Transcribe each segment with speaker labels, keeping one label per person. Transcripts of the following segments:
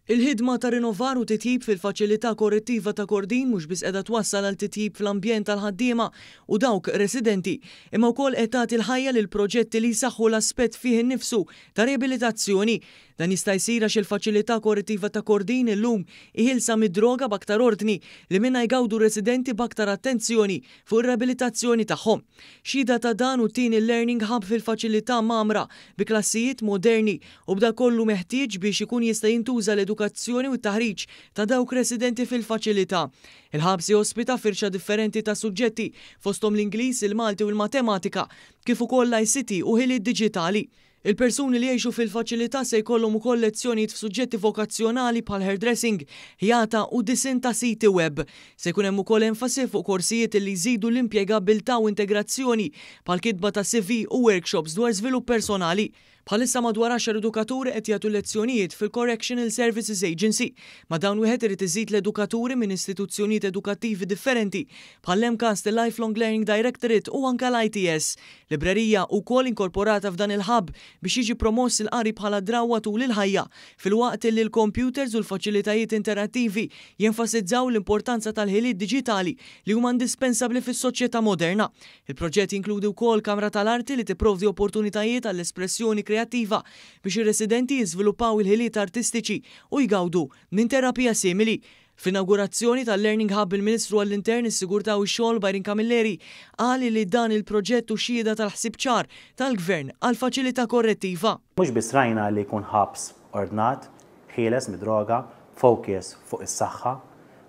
Speaker 1: Il-ħidma ta' rinnovar u titjib fil-Faċilità Korrettiva ta' Kordin mhux biss qiegħda twassal għal titjib fl-ambjent tal-ħaddiema u dawk residenti, imma wkoll qed tagħti l-ħajja lil proġetti li jsaħħu l-aspett fih innifsu ta' riabilitazzjoni. Dan jista' jsir għax il-Faċilità Korrettiva ta' Kordin illum hi ħielsa mid-droga b'aktar ordni li minnha jgawdu r-residenti b'aktar attenzjoni fuq ir-riabilitazzjoni tagħhom. Xhieda ta' dan hu t-tieni Learning Hub fil-faċilità mgħammra bi klassijiet moderni u b'dak kollu meħtieġ biex ikun jista' jintuża l-edukazzjoni u t-taħriġ ta' dawk residenti fil-faċilità. Il-ħabs jospita firxa differenti ta' suġġetti fosthom l-Ingliż, il-Malti u l-Matematika, kif ukoll l-ICT u ħiliet diġitali. Il-persuni li jgħixu fil-faċilità se jkollhom ukoll lezzjonijiet f'suġġetti vokazzjonali bħal hairdressing, ħjata u disinn ta' siti web. Se jkun hemm ukoll enfasi fuq korsijiet li jżidu l-impjegabbiltà u integrazzjoni bħal kitba ta' CV u workshops dwar żvilupp personali. Bħalissa madwar għaxar edukaturi qed jagħtu lezzjonijiet fil-Correctional Services Agency. Ma' dawn wieħed irid iżid l-edukaturi minn istituzzjonijiet edukattivi differenti bħall-MCAST, il-Lifelong Learning Directorate u anke l-ITS. Librerija wkoll inkorporata f'dan il-hub biex jiġi promoss il-qari bħala drawwa tul il-ħajja, filwaqt li l-computers u l-faċilitajiet interattivi jenfasizzaw l-importanza tal-ħiliet diġitali li huma indispensabbli fis-soċjetà moderna. Il-proġett jinkludi wkoll kamra tal-arti li tipprovdi opportunitajiet għall-espressjoni kreattiva biex ir-residenti jiżviluppaw il-ħiliet artistiċi u jgawdu minn terapija simili. Fl-inawgurazzjoni tal-Learning Hub, il-Ministru għall-Intern, is-Sigurtà u x-Xogħol Byron Camilleri qal li dan il-proġett hu xhieda tal-ħsieb ċar tal-Gvern għall-faċilità korrettiva.
Speaker 2: Mhux biss rajna li jkun ħabs ordnat, ħieles mid-droga, focus fuq is-saħħa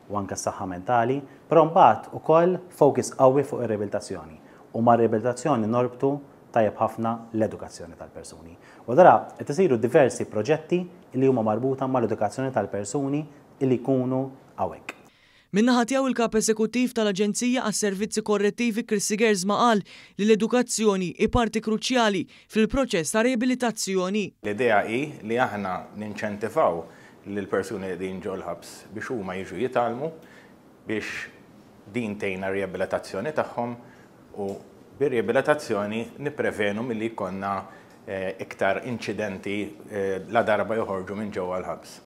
Speaker 2: u anke s-saħħa mentali, però mbagħad ukoll focus qawwi fuq ir-riabilitazzjoni. U mar-riabilitazzjoni norbtu tajjeb ħafna l-edukazzjoni tal-persuni. U allura qed isiru diversi proġetti li huma marbuta mal-edukazzjoni tal-persuni li jkunu hawnhekk.
Speaker 1: Min-naħa tiegħu, il-Kap Eżekuttiv tal-Aġenzija għas-Servizzi Korrettivi Chris Sigersma qal li l-edukazzjoni hi parti kruċjali fil-proċess ta' riabilitazzjoni.
Speaker 3: L-idea hi li aħna ninċentivaw lill-persuni li qegħdin ġol-ħabs biex huma jiġu jitgħallmu biex din tgħinna r-riabilitazzjoni tagħhom u bir-riabilitazzjoni nipprevenu milli jkollna iktar inċidenti ladarba joħorġu minn ġewwa l-ħabs.